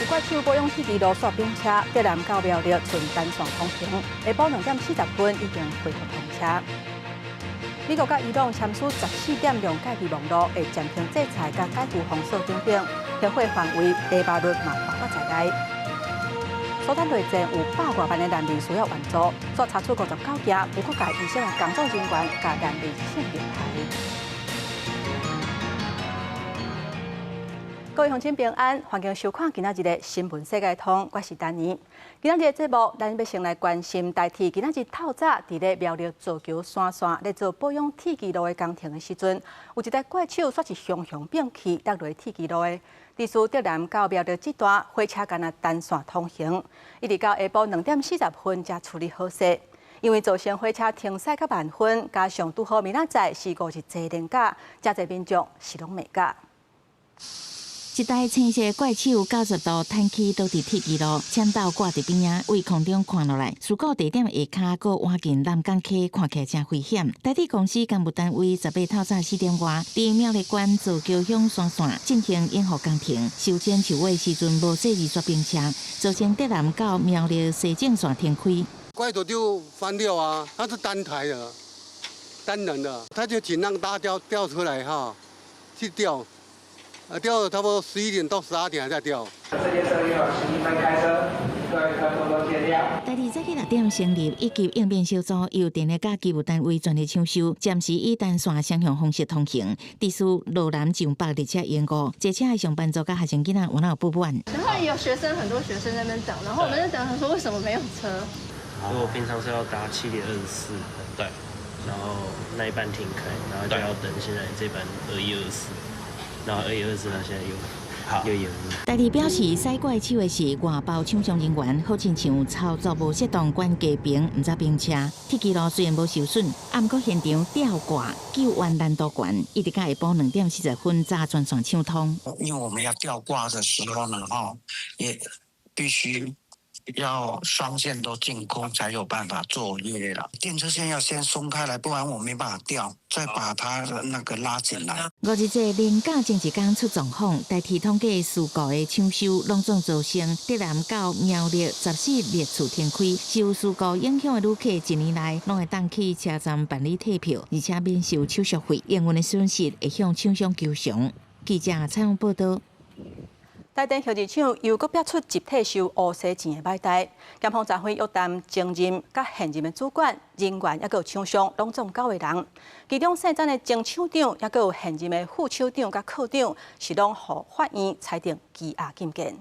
有怪手保養鐵支路煞冰車，竹南到苗栗賰單線通行，下晡2點40分已經恢復通車。美國佮伊朗簽署14點諒解備忘錄，會暫停制裁佮解除封鎖等等，核火範圍黎巴嫩嘛包括在內。蘇丹內戰有百外萬的難民需要援助，煞查出59件無國界醫生的工作人員共難民性虐待。各位鄉親平安，歡迎收看今仔日的新聞世界通，我是丹妮。今仔日的節目，咱欲先來關心台鐵今仔日透早佇咧苗栗造橋山線咧做保養鐵支路的工程的時陣，有一台怪手煞是雄雄變去落落鐵支路的。致使竹南到苗栗這段火車干焦單線通行，一直到下晡2點40分才處理好勢。因為造成火車停駛較慢分，加上拄好明仔載是五一節連假，誠濟民眾是攏袂假。一台青色怪手90度彈起倒佇鐵支路，簽到掛佇邊仔，對空中看落來，事故地點下跤閣倚近南港溪，看起來誠危險。台鐵公司工務單位18透早4點外，佇苗栗縣造橋鄉山線進行養護工程，修剪樹尾時陣無細意煞冰車，造成竹南到苗栗西正線停開。怪頭就翻掉啊！它是單台的，單人的，他就盡量拉吊吊出來哈，去吊。啊，吊了差不多11點到12點還在吊。這列車約有11分開車，各位客多多見諒。台鐵早起6點成立一級應變小組，由電力佮機務單位全力搶修，暫時以單線雙向方式通行。致使羅南上北列車延誤，坐車的上班族佮學生囡仔有哪有不滿。然後有學生，很多學生在那邊等，然後我們在等，說為什麼沒有車？我平常是要搭7點24，對，然後那一班停開，然後就要等現在這班2124。然後2124，他現在又延誤。台鐵表示，駛怪手的是外包廠商人員，好親像操作無適當，關機坪毋知冰車。鐵支路雖然無受損，毋過現場吊掛救援難度懸，一直到下晡2點40分才全線暢通。因為我們要吊掛的時候呢，哈，也必須要雙線都淨空，才有辦法作業了。電車線要先鬆開來，不然我沒辦法吊，再把它那個拉進來。五日節連假前一工出狀況，台鐵統計事故的搶修攏總造成竹南到苗栗14列次停開，受事故影響的旅客一年內攏會當去車站辦理退票，而且免收手續費，營運的損失會向廠商求償。記者採訪報導。台電核二廠又閣爆出集體收烏紗錢的歹代，檢方昨昏約談前任佮現任的主管人員，抑閣有廠商，攏總九個人。其中姓曾的前廠長，抑閣有現任的副廠長佮課長，是攏予法院裁定羈押禁見。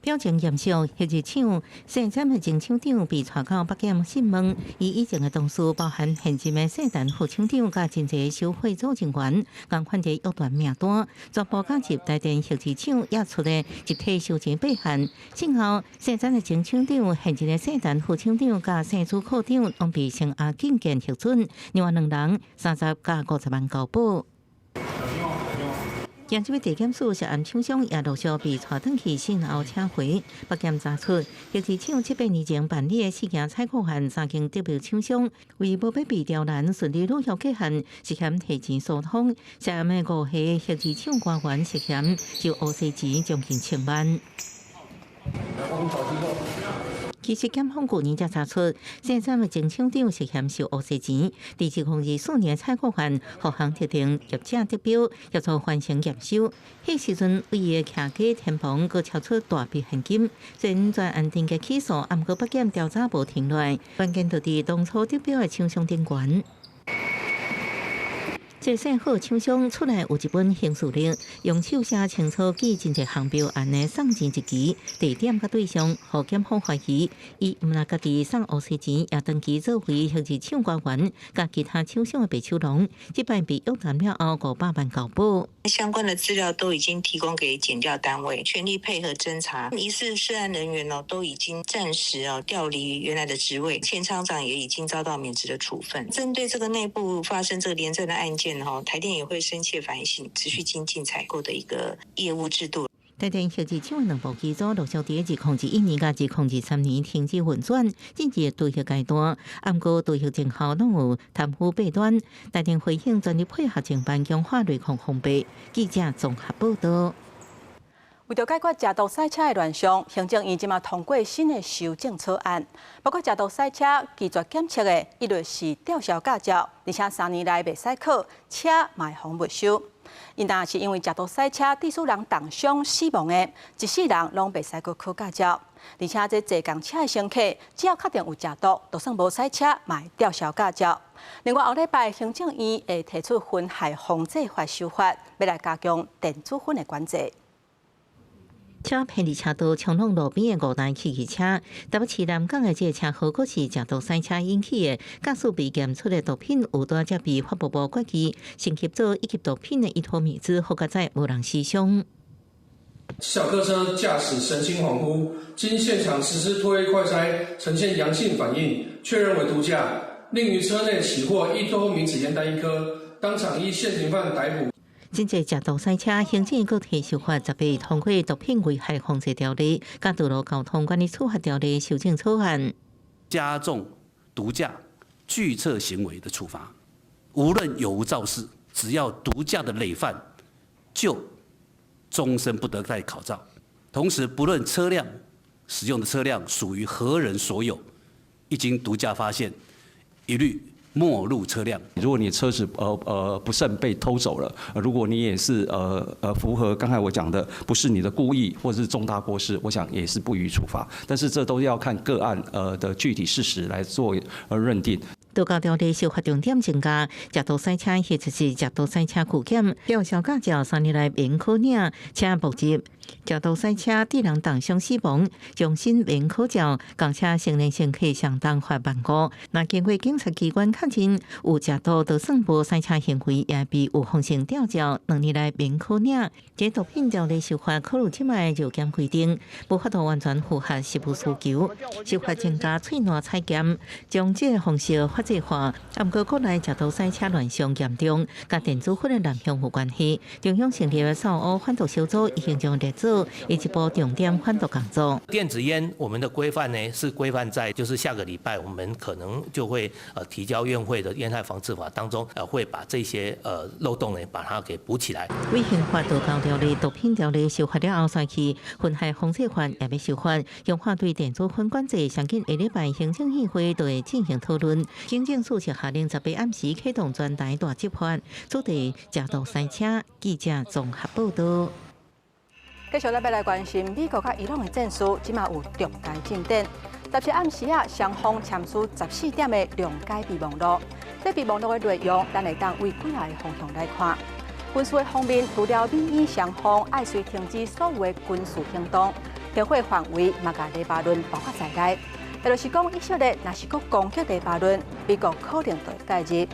表情嚴肅，核二廠姓曾的前廠長被帶到北檢訊問，伊以前的同事包含現任的姓陳副廠長佮真濟收賄組人員，仝款佇約談名單，全部加入台電核二廠也出的集體收錢八項。幸好姓曾的前廠長、現任的姓陳副廠長佮姓朱課長，攏被聲押禁見核准，另外兩人30佮50萬交保。今這位地檢署涉案廠商也陸續被帶轉去訊後請回，北檢查出核二廠7、8年前辦理的四件採購案，三間得標廠商為無欲被刁難，順利履約過案，涉嫌提錢疏通，涉案的五個核二廠官員涉嫌收烏紗錢將近千萬。其實檢方舊年才查出，姓曾的前廠長涉嫌收烏紗錢，佇2024年採購案，予項特定業者得標，協助完成驗收。彼時陣，為伊的徛家天棚，閣超出大筆現金。雖然專案定嘅起訴，毋過北檢調查無停落來，關鍵就佇當初得標的廠商頂懸。這姓賀廠商出來有一本刑事錄，用手寫清楚記真濟項標案的送錢日期、地點佮對象，予檢方懷疑，伊毋但家己送烏紗錢，也登記做為核二廠官員，佮其他廠商的白手囊，這擺被約談了後500萬交保。相關的資料都已經提供給檢調單位，全力配合偵查。疑似涉案人員哦，都已經暫時哦調離原來的職位，前廠長也已經遭到免職的處分。針對這個內部發生這個連戰的案件，台電也會深切反省，持續精進採購的一個業務制度。台電核二廠兩部機組陸續佇2021年佮2023年停止運轉，進入除役階段。毋過除役前後攏有貪腐弊端，台電回應全力配合偵辦，強化內控防弊。記者綜合報導。為著解決食毒賽車的亂象，行政院這馬通過新的修正草案，包括食毒賽車拒絕檢測的，一律是吊銷駕照，而且3年內袂使考，車嘛會予沒收。𪜶若是因為食毒賽車致使人重傷死亡的，一世人攏袂使閣考駕照。而且這坐共車的乘客，只要確定有食毒，就算無賽車，嘛會吊銷駕照。另外，後禮拜行政院會提出薰害防制法修法，欲來加強電子薰的管制。車偏離車道衝挵路邊的五台汽車，台北市南港的這个車禍，閣是食毒賽車引起的。駕駛被檢出的毒品有單才被法務部決議，先協助一級毒品的依托咪酯，好佳哉無人死傷。小客車駕駛神情恍惚，經現場實施唾液快篩，呈現陽性反應，確認為毒駕，另於車內起獲依托咪酯煙彈一顆，當場依現行犯逮捕。針對食毒賽車，行政院閣提修法，十八通過毒品危害防制條例、佮道路交通管理處罰條例修正草案，加重毒駕拒測行為的處罰，無論有無肇事，只要毒駕的累犯，就終身不得再考照。同時，不論車輛使用的車輛屬於何人所有，一經毒駕發現，一律沒入車輛。如果你車子不慎被偷走了，如果你也是符合剛才我講的，不是你的故意或者是重大過失，我想也是不予處罰。但是這都要看個案的具體事實來做認定。道交條例修法重點增加，食毒賽車或者是食毒賽車拒檢，吊銷駕照3年內免考領，車沒入。食毒賽車致人重傷死亡，終身免考照，共車成年乘客相當罰萬五。若經過警察機關確認有食毒，就算無賽車行為，也被預防性吊照，2年內免考領。這毒品條例修法考慮這擺藥檢規定，無法度完全符合實務需求。修法增加喙瀾採檢，將這个方式法制化。啊，毋過國內食毒賽車亂象嚴重，佮電子薰的濫用有關係。中央成立的掃烏反毒小組已經將列做一步重點反毒工作。電子菸，我們的規範呢是規範在，就是下個禮拜我們可能就會提交院會的菸害防治法當中，會把這些漏洞呢把它給補起來。為刑法道交條例、毒品條例修法了後，煞去薰害防制法也欲修法，強化對電子薰管制。上緊下禮拜行政院會就會進行討論。警政署是下令18暗時啟動全台大執法，主題食毒賽車。記者綜合報道。繼續咱欲來關心美國佮伊朗的戰事，這馬有重大進展。17暗時啊，雙方簽署14點的諒解備忘錄。這備忘錄的內容，咱會當對幾个方向來看。軍事的方面，除了美伊雙方愛隨停止所有的軍事行動，停火範圍嘛，共黎巴嫩包括在內。也就是講，以色列若是閣攻擊黎巴嫩，美國可能就會介入。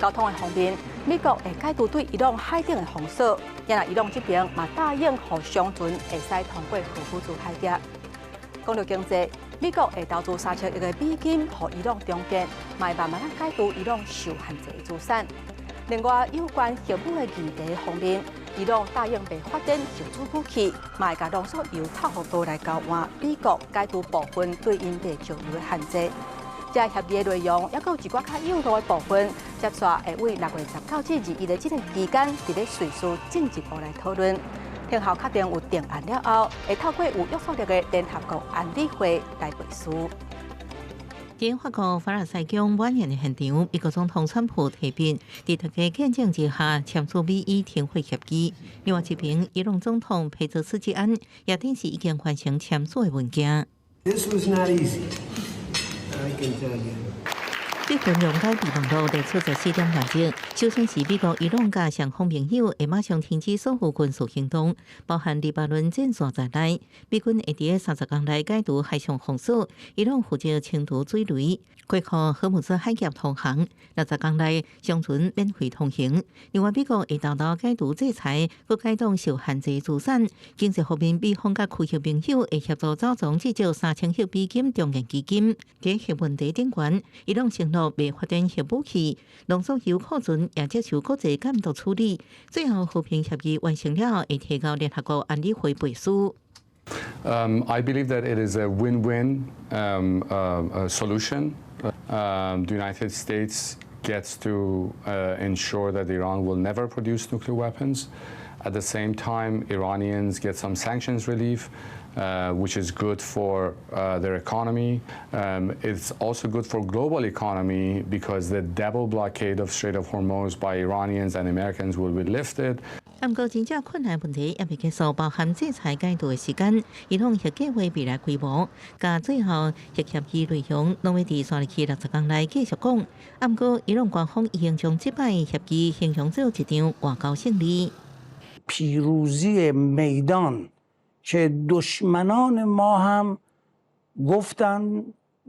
交通的方面，美國會解除對伊朗海頂的封鎖，也若伊朗這邊嘛答應予商船會使通過荷姆茲海峽。講到經濟，美國會投資3000億的美金予伊朗重建，嘛會慢慢仔解除伊朗受限制的資產。另外，有關核武的議題方面，伊朗答應袂發展核子武器，嘛會共濃縮鈾透過波來交換美國解除部分對𪜶賣石油的限制。這協議的內容，猶閣有一寡較幼路的部分，接紲會對6月19至21的這段期間，佇咧瑞士進一步來討論。然後確定有定案了後，會透過有約束力的聯合國安理會來背書。佇法國凡爾賽宮晚宴的現場，美國總統川普提筆，佇大家見證之下簽署美伊停火協議。另外一邊，伊朗總統佩澤斯基安也等是已經完成簽署的文件。 This was not easy, I can tell you. 這份諒解備忘錄列出14點原則，首先是美國、伊朗佮雙方盟友會馬上停止所有軍事行動，包含黎巴嫩戰線在內。美軍會佇30工內解除海上封鎖，伊朗負責清除水雷，開放荷姆茲海峽通航。60工內商船免費通行。另外，美國會沓沓解除制裁，閣解凍受限制資產。經濟方面，美方佮區域盟友會協助走總至少3000億美金重建基金。佇核問題頂懸，伊朗承諾袂發展核武器，濃縮鈾庫存也接受國際監督處理。最後和平協議完成了後，會提交聯合國安理會背書。 I believe that it is a win-win solution. The United States gets to ensure that Iran will never produce nuclear weapons. At the same time, Iranians get some sanctions relief, which is good for their economy. It's also good for global economy because the double blockade of Strait of Hormuz by Iranians and Americans will be lifted. 毋過真正困難問題猶未結束，包含制裁解除的時間、伊朗核計畫未來規模，佮最後核協議內容，攏欲佇紲入去60工內繼續講。毋過伊朗官方已經將這擺協議形容做一場外交勝利。 پیروزی میدان که دشمنان ما هم گفتن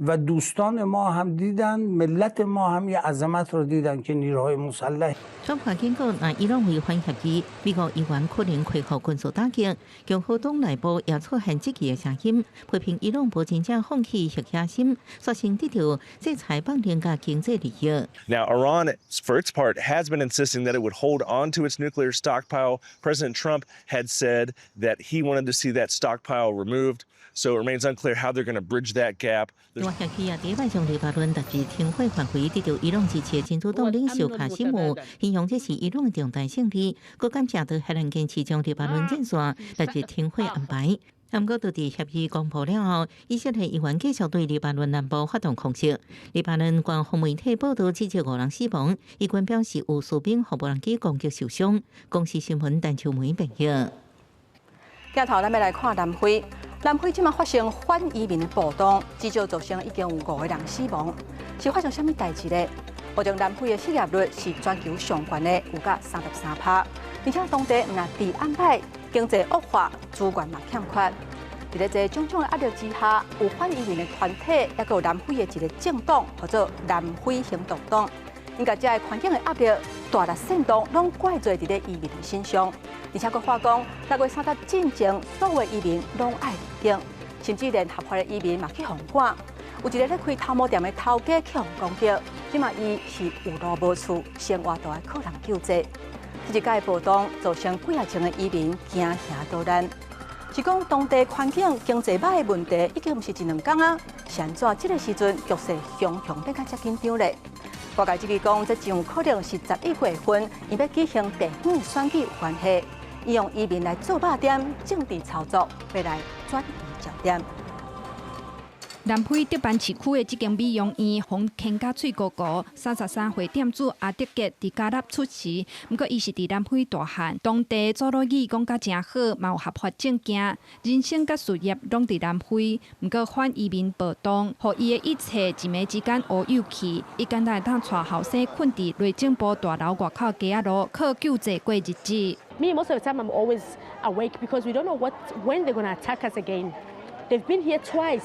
و دوستان ما هم دیدن ملت ما هم یه عظمت رو دیدن که نیروهای مسلح 川普警告，若伊朗違反協議，美國議員可能恢復軍事打擊。共和黨內部也出現質疑的聲音，批評伊朗無真正放棄核野心，索性得著制裁放令佮經濟利益。 Now, Iran, for its part, has been insisting that it would hold on to its nuclear stockpile. President Trump had said that he wanted to see that stockpile removed. So it remains unclear how they're going to bridge that gap. 另外，協議也佇拜將黎巴嫩達至停火範圍，得著伊朗支持的真主黨領袖卡西姆形容這是伊朗的重大勝利，閣感謝德黑蘭堅持將黎巴嫩戰線納入停火安排。毋過，佇協議公布了後，以色列依然繼續對黎巴嫩南部發動空襲。黎巴嫩官方媒體報導，至少五人死亡，以軍表示有士兵予無人機攻擊受傷。公視新聞陳秋梅編譯。鏡頭，咱欲來看南非。南非這馬發生反移民的暴動，至少造成已經有五個人死亡。是發生啥物代誌呢？目前南非的失業率是全球上懸的，有甲33%，而且當地毋但治安歹，經濟惡化，資源嘛欠缺。佇咧這種種的壓力之下，有反移民的團體，抑閣有南非的一個政黨，號做南非行動黨，𪜶共這个環境的壓力、大力煽動，攏怪罪佇咧移民的身上。而且閣話講，6月30進前，所有移民攏愛離境，甚至連合法的移民嘛去予趕。有一個咧開頭毛店的頭家去予攻擊，這馬伊是有路無厝，生活都愛靠人救濟。這一擺暴動造成幾仔千个移民驚嚇逃難。是講當地環境、經濟歹的問題，已經毋是一兩工啊！是按怎這个時陣局勢雄雄變甲遮緊張咧？外界質疑講，這真有可能是11月份𪜶欲舉行地方選舉有關係，𪜶用移民來做靶點，政治操作，欲來轉移焦點。南非德班市區的這間美容院，予牽甲喙糊糊。33歲店主阿德傑佇加納出世，毋過伊是佇南非大漢，當地祖魯語講甲誠好，嘛有合法證件，人生佮事業攏佇南非。毋過反移民暴動，予伊的一切一暝之間烏有去。伊簡單會當帶後生睏佇內政部大樓外口街仔路，靠救濟過日子。 Me, most of the time, I'm always awake because we don't know when they're gonna attack us again. They've been here twice.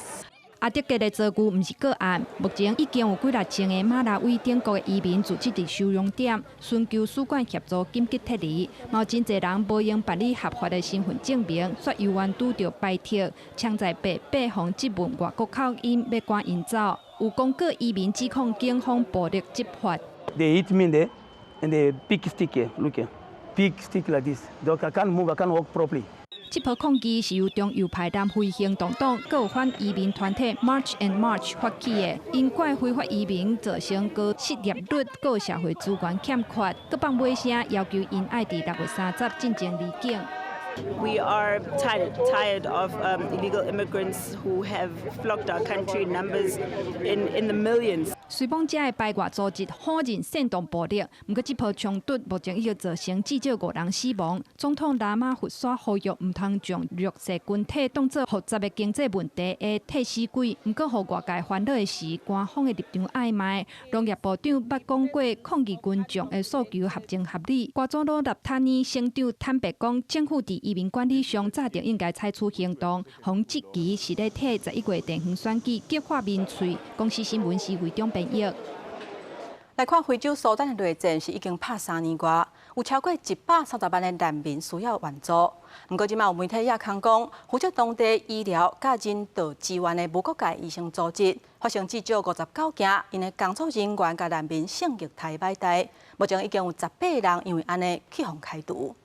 阿德傑的遭遇毋是個案，目前已經有幾若千個馬拉維等國的移民駐佇佇收容點，尋求使館協助緊急撤離。嘛有真濟人無閒辦理合法的身份證明，煞猶原拄著排斥，槍在白白予質問外國口音，欲趕𪜶走。有公告移民指控警方暴力執法。 They hit me there and the big stick, look here, big stick like this. I can't move, I can't walk properly. 這波抗議是由中右派南非行動黨、閣有反移民團體 March and March 發起的，𪜶怪非法移民造成高失業率、閣社會資源欠缺，閣放尾聲要求𪜶愛佇6月30進前離境。 We are tired of illegal immigrants who have flocked our country in numbers in the millions. 雖罔這个排外組織否認煽動暴力，毋過這波衝突目前已經造成至少五人死亡。總統拉馬福沙呼籲毋通將弱勢群體當做複雜的經濟問題的替死鬼。毋過，予外界煩惱的是，官方的立場曖昧。農業部長捌講過，抗議群眾的訴求合情合理。瓜祖魯納坦尼省長坦白講，政府佇移民管理上早就應該採取行動，予質疑是咧替11月地方選舉激化民粹。公視新聞是會長編譯。來看非洲蘇丹的內戰是已經拍3年外，有超過130萬的難民需要援助。毋過，這馬有媒體也空講，負責當地醫療佮人道支援的無國界醫生組織，發生至少59件，𪜶的工作人員共難民性虐待歹代，目前已經有18人因為按呢去予開除。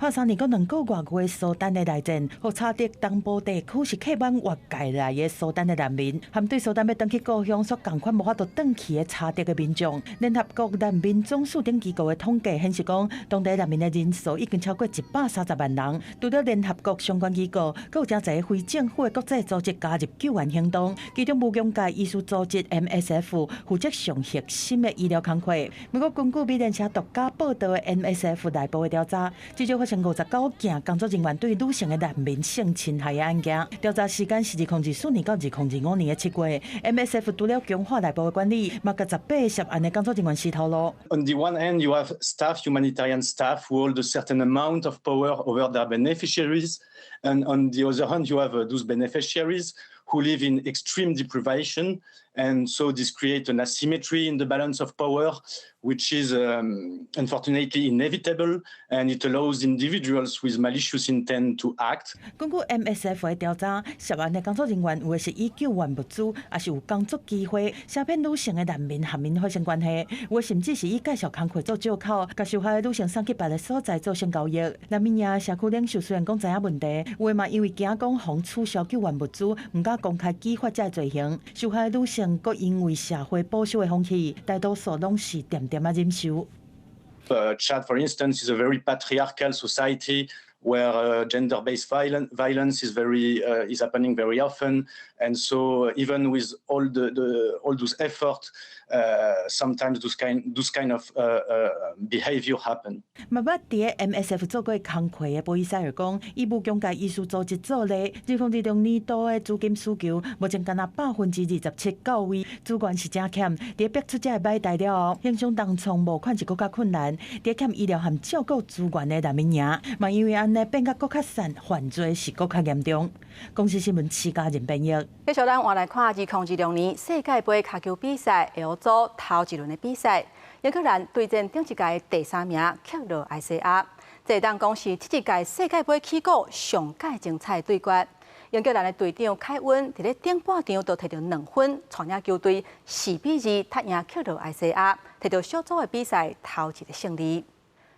拍3年閣2個外月蘇丹的內戰，予查德東部地區是客滿越界來的蘇丹的難民，含對蘇丹欲轉去故鄉煞仝款無法度轉去的查德的民眾。聯合國難民總署等機構的統計顯示講，當地難民的人數已經超過130萬人。除了聯合國相關機構，閣有誠濟非政府的國際組織加入救援行動，其中無疆界醫師組織 MSF 負責上核心的醫療工課。不過，根據美聯社獨家報導的 MSF 內部的調查，至少發生59件工作人員對女性的難民性侵害的案件。調查時間是2024年到2025年的7月。MSF 除了強化內部的管理，嘛共18個涉案的工作人員洗頭路。 On the one hand, you have staff, humanitarian staff, who hold a certain amount of power over their beneficiaries, and on the other hand, you have those beneficiaries who live in extreme deprivation, and so this creates an asymmetry in the balance of power, which is unfortunately inevitable, and it allows individuals with malicious intent to act. 根據 MSF 的調查，涉案的工作人員有的是以救援物資，抑是有工作機會，詐騙女性的難民和𪜶發生關係，有的甚至是以介紹工課做藉口，共受害的女性送去別个所在做性交易。難民營社區領袖雖然講知影問題，有的嘛因為驚講予取消救援物資，毋敢公開揭發這个罪行。受害的女性閣因為社會保守的風氣，大多數攏是恬恬仔忍受。 Chad, for instance, is a very patriarchal society where gender-based violence is happening very often, and so even with all those efforts, sometimes those kind of behavior happen. 嘛捌佇 MSF 做過工課的波伊塞爾講，以無疆界醫師組織做例，2026年度的資金需求，目前干焦27%到位，資源是誠欠。佇逼出這个歹代了後，影響當創募款是閣較困難。佇欠醫療和照顧資源的難民營，嘛因為按呢變甲閣較散，犯罪是閣較嚴重。公視新聞徐家仁編譯。繼續咱換來看2026年世界盃跤球比賽 L 組頭一輪的比賽，英格蘭對戰頂一屆第三名克羅埃西亞，這會當講是這一屆世界盃起鼓上蓋精彩對決。英格蘭的隊長凱恩佇咧頂半場就摕著2分，帶領球隊4比2踢贏克羅埃西亞，摕著小組的比賽頭一個勝利。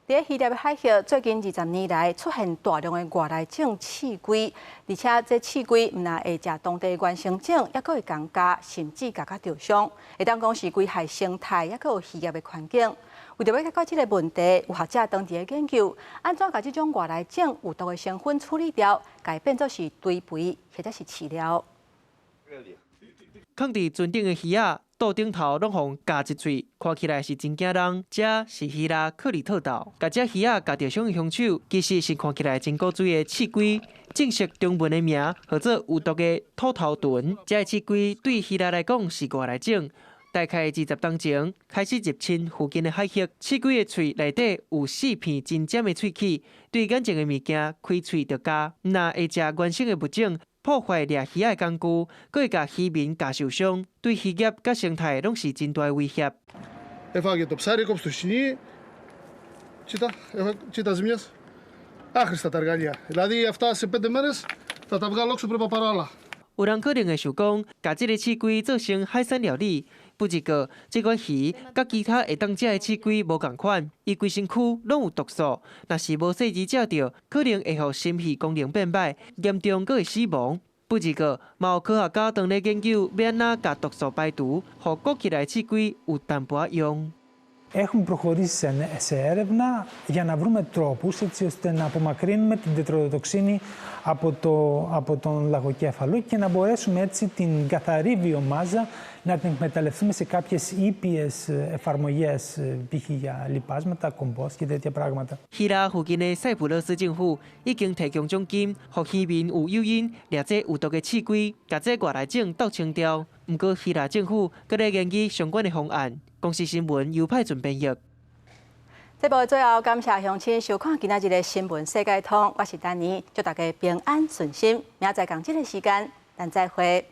佇希臘的海域，最近20年來出現大量的外來種刺龜，而且這刺龜毋但會食當地原生種，抑閣會共咬，甚至咬甲著傷，會當講是危害生態，抑閣有漁業的環境。為著欲解決這个問題，有學者當地研究，按怎共這種外來種有毒的成分處理掉，共伊變做是堆肥或者是飼料。囥佇船頂的魚仔，肚頂頭攏予咬一喙，看起來是真驚人。這是希臘克里特島，共這魚仔咬著傷的兇手，其實是看起來真古錐的刺龜，正式中文的名號做有毒的兔頭脣。這个刺龜對希臘來講是外來種，大概20冬前開始入侵附近的海域。刺龜的喙內底有四片真尖的喙齒，對眼前的物件開喙就咬，毋但會食原生的物種。破壞掠魚仔的工具，閣會共漁民咬受傷，對漁業佮生態攏是真大的威脅。 Έφαγε το ψάρι, έκοψε το σινί. Κοίτα, κοίτα ζημιές. Άχρηστα τα εργαλεία. Δηλαδή αυτά σε 5 μέρες θα τα βγάλω έξω, πρέπει να πάρω άλλα. 有人可能會想講，共這个刺龜做成海產料理。不過，這款魚佮其他會當食的刺龜無仝款，伊規身軀攏有毒素，若是無細緻食著，可能會予心肺功能變歹，嚴重閣會死亡。不過，嘛有科學家當咧研究，欲按怎共毒素排除，予裹起來刺龜有淡薄仔用。 Έχουμε προχωρήσει σε έρευνα για να βρούμε τρόπους έτσι ώστε να απομακρύνουμε την τετροδοτοξίνη από τον λαγοκέφαλο και να μπορέσουμε έτσι την καθαρή βιομάζα να την εκμεταλλευτούμε σε κάποιες ήπιες εφαρμογές, π.χ. για λιπάσματα, κομπόστ και τέτοια πράγματα. 希臘附近的塞浦路斯政府已經提供獎金，予漁民有誘因掠這有毒的刺龜，共這外來種鬥清掉。毋過希臘政府閣咧研究相關的方案。公視新聞尤派準編譯。節目最後，感謝鄉親收看今仔日的新聞世界通，我是丹妮，祝大家平安順心。明仔載仝這个時間，咱再會。